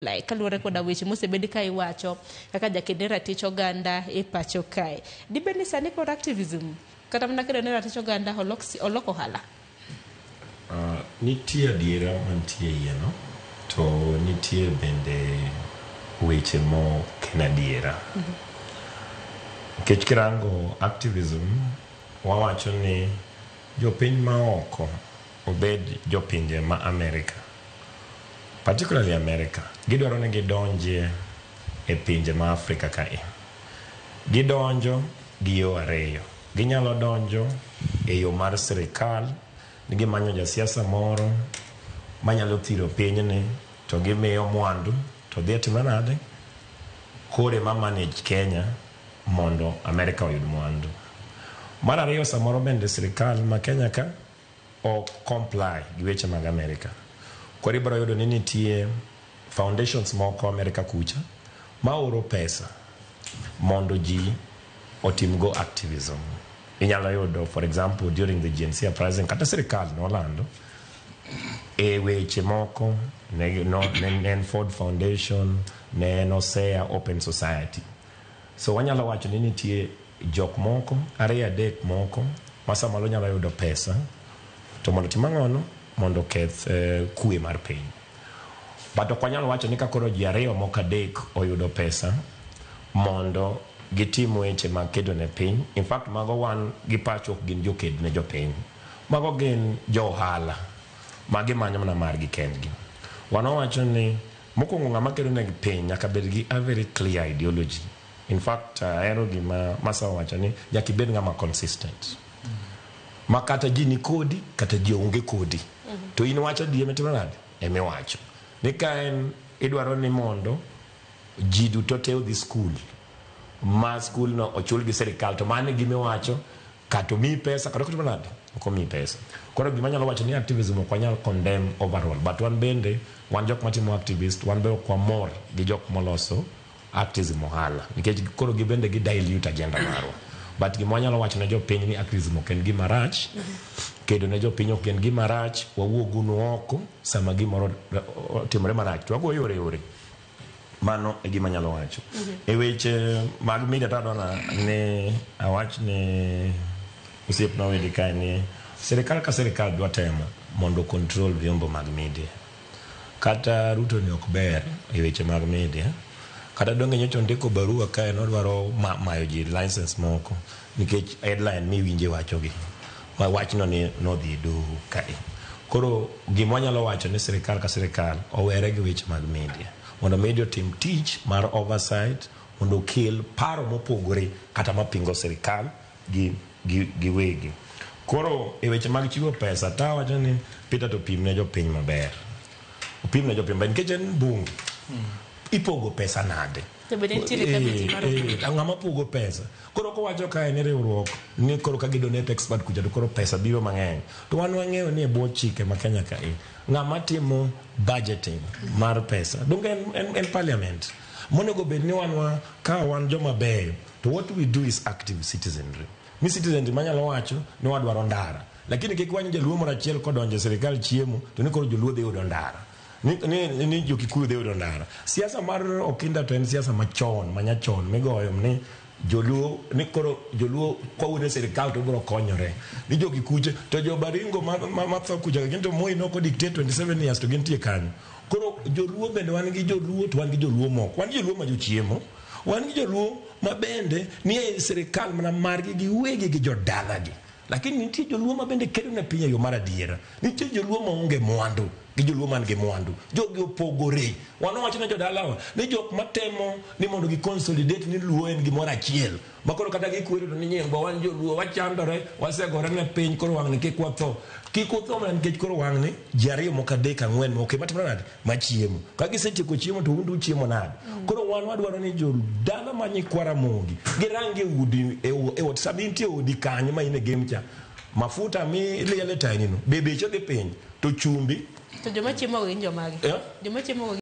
Like, kaluwore koda weche mosebed ka iwacho kaka jaked ne ratich oganda e pacho kae. Dibed ni sani koro activism kata mana kedo ne ratich oganda olok, olok ohala? Nitie adiera mantie e iye no, to nitie bende weche mok en adiera. Nikech kirango activism, wawacho ni jopiny maoko obed jopinje ma America, particularly America, gidwaro ni gidonjie e pinje ma Afrika kae. Gidonjo gi yo ariyo. Ginyalo donjo e yo mar sirikal, ni gimanyo jasiasa moro manyalo thiro pinyni to gimiyo mwandu to dhi atimo nade? Koro ema manage Kenya mondo Amerika oyud mwandu. Mar ariyo, samoro bende sirikal ma Kenya ka ok comply gi weche mag Amerika. Koro ibiro yudo ni nitie foundations moko Amerika kucha ma oro pesa mondo ji otimgo activism. Inyalo yudo, for example, during the GNC uprising, kata sirikal nolando e weche moko ne, no, ne en Ford Foundation, ne en Osea Open Society. So wanyalo wacho ni nitie jok moko ariyo adek moko ma samoro nyalo yudo pesa to mondo otim ang'ono mondo oketh kwe mar piny. But ok wanyal wacho ni ka koro ji ariyo moko adek oyudo pesa mondo gitim weche mag kedo ne piny. In fact, mago wan gi pacho ok gin joked ne jopiny. Mago gin jo ohala ma gimanyo mana margi kendgi. Wan wawacho ni mokwongo ng'ama kedo ne piny nyaka bed gi a very clear ideology. In fact, ahero gima Masa owacho ni nyaka ibed ng'ama consistent. Ma kata ji ni kodi, kata ji onge kodi. To in wacho adier mitimo nade? Emiwacho. Ni ka en idwaro ni mondo ji duto te odhi skul, ma skul no ochul gi sirikal, to mano e gima iwacho, kata omiyi pesa, kata ok otimo nade? Ok omiyi pesa. Koro gima anyalo wacho ni activism ok wanyal condemn overall, but wan bende, wan jok matimo activist, wan be ok wamor gi jok moloso activism ohala, nikech koro gibende gi dilute agenda marwa. But gima wanyalo wacho ne jopiny ni activism ok en gima rach, kedo ne jopiny ok en gima rach, wawuog unu oko sama gimoro otimore marach, to wago yore yore. Mano e gima anyalo wacho. E weche mag media to adwa ni awach ni osiepna Owidi kae ni sirikal ka sirikal dwa temo mondo control vyombo mag media. Kata Ruto ni ok ber e weche mag media, kata donge nyocha ondiko barua kae nodwaro mayo ji license moko nikech headline miwinje wachogi. Wachno ni nodhi e doho kae. Koro gima wanyalo wacho ni sirikal ka sirikal owere gi weche mag media. Mondo media otim tich mar oversight, mondo okel paro mopogore kata mapingo sirikal gi giwegi. Koro e weche mag chiwo pesa, ta wacho ni Peter to pim ne jopiny maber. Opim ne jopiny maber nikech en bunge. Ipogo pesa nade? To bende nitiere committee mar Ng'ama pogo pesa. Koro kowacho kae ni riwruok ni koro ka gidonate expert kucha to koro pesa biro mang'eny. To wan wang'eyo ni e bwo chike ma Kenya kae, ng'ama timo budgeting mar pesa donge en parliament. Monego bed ni wan wa ka wan joma beyo, to what we do is active citizenry. Ni citizenry manyalo wacho ni wadwaro ndara. Lakini kik wany jaluo moro achiel kodonjo e sirikal chiemo to ni koro joluo dhi yudo ndara. Ni jo Kikuyu dhi yudo ndara. Siasa mar Okinda to en siasa machon, manyachon migoyo ni joluo ni koro joluo kawuono e sirikal to biro konyore. Ni jo Kikuyu to jo Baringo ma tho kucha gin to Moi noko dictate 27 years to gintie kanyo. Koro joluo bende wan gi joluo to wan gi joluo moko. Wan gi joluo ma jochiemo. Wan gi joluo ma bende ni e sirikal mana margi giwegi gi jodalagi. Lakini nitie joluo ma bende kedo ne piny e yo mar adiera. Nitie joluo ma onge mwandu gi joluo man gi mwandu. Jogi opogore. Wan wawacho ne jodalawa ni jok matemo ni mondo gi consolidate ni luo en gimoro achiel. Ma koro kata gikwero to ni nyingwa wan joluo wachandore, wasegore ne piny koro wang'ni kik watho. Kik utho mana nikech koro wang'ni ji ariyo moko adek ang'wen moko ema timo nade? Machiemo. Ka gisetieko chiemo to un uchiemo nade? Koro wan wadwaro ni jodala ma nyikwa Ramogi girang e udi e ot sama intie e odi kanyo ma in e game cha. Mafuta miliele tayni no be beche dhi piny to chumbi. To joma chiemo go gin jomage? Joma chiemo go